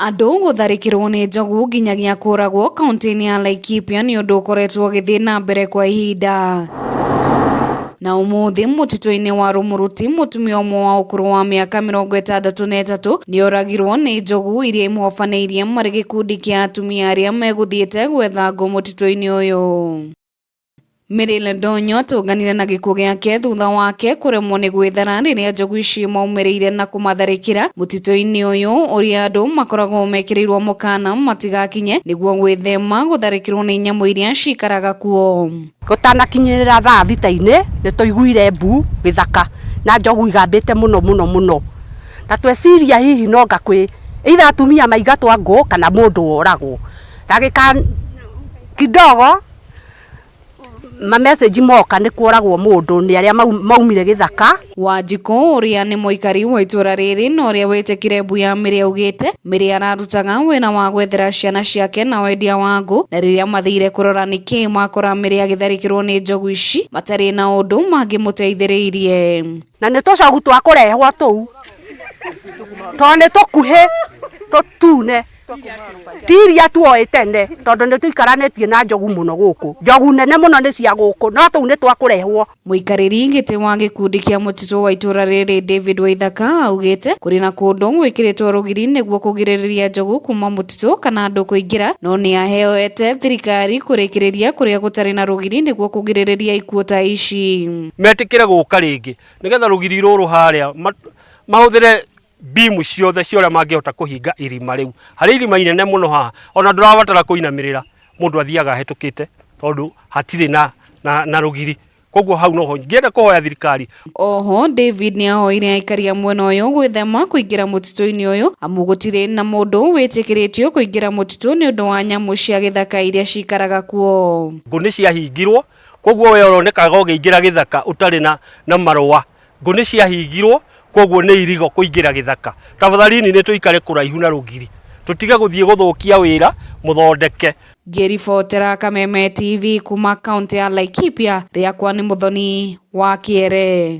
Andũ gũtharĩkĩrwo nĩ njogu nginyagia kũragwo kaunti-inĩ ya Laikipia nĩ ũndũ ũkoretwo ũgĩthiĩ na mbere kwa ihinda. Na ũmũthĩ mũtitũ-inĩ wa Rumuruti mũtumia ũmwe wa ũkũrũ wa mĩaka 63 nĩ oragirwo nĩ njogu iria imũhobanĩirie marĩ gĩkundi kĩa atumia arĩa megũthiĩte gwetha ngũ mũtitũ-inĩ ũyũ. Mary Ledonyo atũnganire na gĩkuũ gĩake thutha wake kũremwo nĩ gwĩthara rĩrĩa njogu ici maumĩrĩire na kũmatharĩkĩra mũtitũ-inĩ ũyũ ũrĩa andũ makoragwo mekĩrĩirwo mũkana matigakinye nĩguo gwĩthema gũtharĩkĩrwo nĩ nyamũ iria cikaraga kuo. Gũtanakinyĩrĩra thaa thita-inĩ nĩ tũiguire mbu gĩthaka na njogu igambĩte mũno mũno mũno, na tweciria hihi no anga kwĩ either atumia maingatwo a ngũ kana mũndũ woragwo. Ndagĩka kidogo ma message moka nĩ kworagwo mũndũ nĩ arĩa maumire gĩthaka. Wanjikũ ũrĩa nĩ mũikari wa itũra rĩrĩ na ũrĩa wĩtĩkire mbu ya Mĩrĩ augĩte Mĩrĩ ararutaga wĩra wa gwethera ciana ciake na wendia wa ngũ, na rĩrĩa mathire kũrora nĩkĩ makora Mĩrĩ agĩtharĩkĩrwo nĩ njogu ici matarĩ na ũndũ mangĩmũteithĩrĩirie. Na nĩ tũcogu twa kũrehwo tũu tondũ nĩ tũkuhĩ tũtune. Ti iria tuoĩ tene tondũ nĩ tũikaranĩtie na njogu mũno gũkũ. Njogu nene mũno nĩ cia gũkũ no tũu nĩ twa kũrehwo. Mũikarĩri gĩtĩ wa gĩkundi kĩa mũtitũ wa itũra rĩrĩ David Waithaka augĩte kũrĩ na kũndũ gwĩkĩrĩtwo rũgiri nĩguo kũgirĩrĩria njogu kuma mũtitũ kana andũ kũingĩra, no nĩ aheoete thirikari kũrĩkĩrĩria kũrĩa gũtarĩ na rũgiri nĩguo kũgirĩrĩria ikuũ ta ici. Metĩkĩre gũka rĩngĩ nĩgetha rũgiri rũrũ harĩa mahũthĩre beam ciothe cia ũrĩa mangĩhota kũhinga irima rĩu. Harĩ irima inene mũno haha, ona ndũrabatara kũinamĩrĩra, mũndũ athiaga ahĩtũkĩte tondũ hatirĩ na, na, na rũgiri. Koguo hau noho ingĩenda kũhoya thirikari. Oho David nĩ ahoire aikari a mwena ũyũ gwĩthema kũingĩra mũtitũ-inĩ ũyũ amu gũtirĩ na mũndũ wĩtĩkĩrĩtio kũingĩra mũtitũ nĩ ũndũ wa nyamũ cia gĩthaka iria cikaraga kuo. Ngũ nĩ ciahingirwo, koguo we ũronekaga ũkĩingĩra gĩthaka ũtarĩ na, na marũa. Ngũ nĩ ciahingirwo, kwoguo nĩ irigo kũingĩra gĩthaka. Tafadhalini nĩ tũikare kũraihu na rũgiri. Tũtige gũthiĩ gũthũkia wĩra mũthondeke. Ngĩribotera Kameme TV kuma kaũntĩ ya Laikipia, rĩakwa nĩ Mũthoni wa Kĩere.